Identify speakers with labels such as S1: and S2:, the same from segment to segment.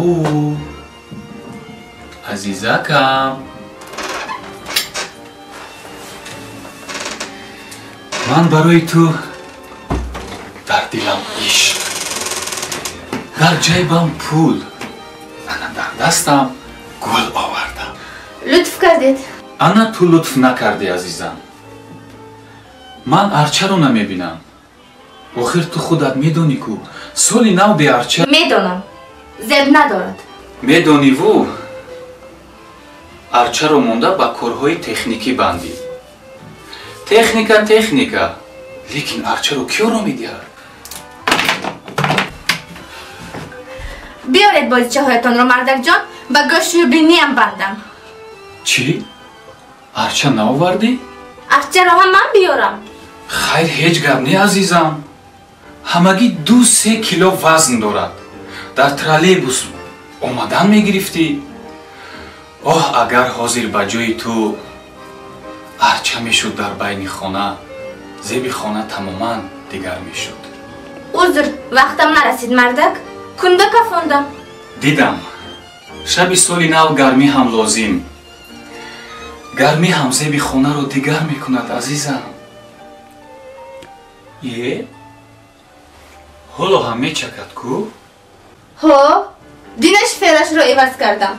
S1: Ау, азизакам, ман барои ту дар дилам ишқ, дар ҷайбам пул, ана дар дастам гул овардам.
S2: Лутф кардед.
S1: Ана ту лутф накардӣ, азизам. Ман арчаро намебинам. Охир ту худат медонӣ, ку соли нав бе арча.
S2: Медонам, зеб надорад.
S1: Медониву арчаро монда ба корҳои техникӣ бандӣ. Техника, техника, лекин арчаро киёро медиҳад?
S2: Биёред бозичаҳоятонро, мардакҷон, ба гӯшу биниам бандам.
S1: Чӣ? Арча наовардӣ?
S2: Арчаро ҳам ман биёрам?
S1: Хайр, ҳеҷ гап не, азизам. Ҳамагӣ 2-3 кило вазн дорад. Дар троллейбус омадан мегирифтӣ. Оҳ, агар ҳозир ба ҷои ту арча мешуд дар байни хона, зеби хона тамоман дигар мешуд.
S2: Узр, вақтам нарасид, мардак. Кунда кафондам.
S1: Дидам. Шаби соли нав гармӣ ҳам лозим. Гармӣ ҳам зеби хонаро дигар мекунад, азизам. Е? Ҳоло ҳам мечакад ку?
S2: Ҳо, дина шиферашро иваз кардам.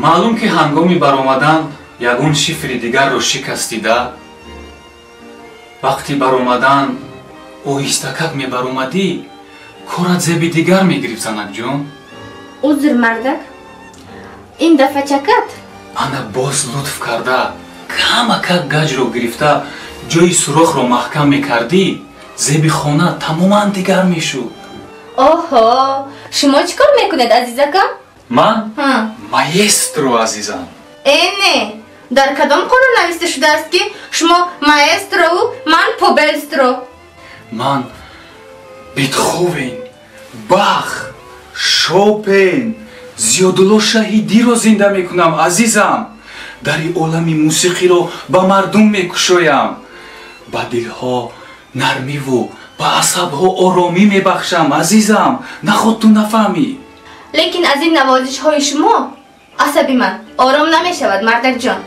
S1: Маълум ки ҳангоми баромадан ягон шифри дигарро шикастида, вақти баромадан оҳистакак мебаромадӣ, корат зеби дигар мегирифт, занакҷон.
S2: Узр, мардак, ин дафъа чакад?
S1: Ана боз лутф карда, камакак гаҷро гирифта, ҷои сурохро маҳкам мекардӣ, зеби хона тамоман дигар мешуд.
S2: Оҳо, шумо чӣ кор мекунед, азизакам?
S1: Ман? Маэстро, азизам.
S2: Э, не, дар кадом қонун нависта шудааст, ки шумо маэстрову ман побелстро?
S1: Ман Бетховен, Бах, Шопен, Зиёдулло Шаҳидиро зинда мекунам, азизам. Дари олами мусиқиро ба мардум мекушоям, ба дилҳо нармиву ба асабҳо оромӣ мебахшам, азизам. Наход ту нафаҳмӣ.
S2: Лекин аз ин навозишҳои шумо асаби ман ором намешавад, мардакҷон.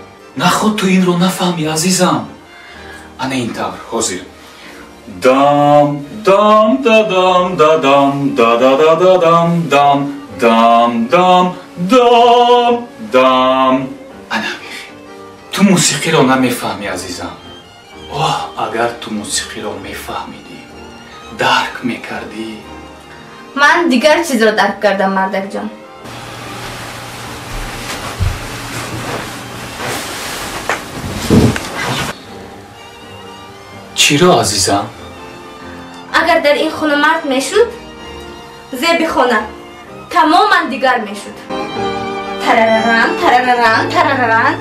S1: Наход ту инро нафаҳмӣ, азизам. Ана ин тавр ҳозир. Дам дам дадам дадам дададададам дам дам дам дам дам. Ана мехе. Ту мусиқиро намефаҳмӣ, азизам. Оҳ, агар ту мусиқиро мефаҳмидӣ, дарк мекардӣ.
S2: Ман дигар чизро дарк кардам, мардакҷон.
S1: Чиро, азизам?
S2: Агар дар ин хона мард мешуд, зеби хона тамоман дигар мешуд. Тарараран, тарараран, тарараран.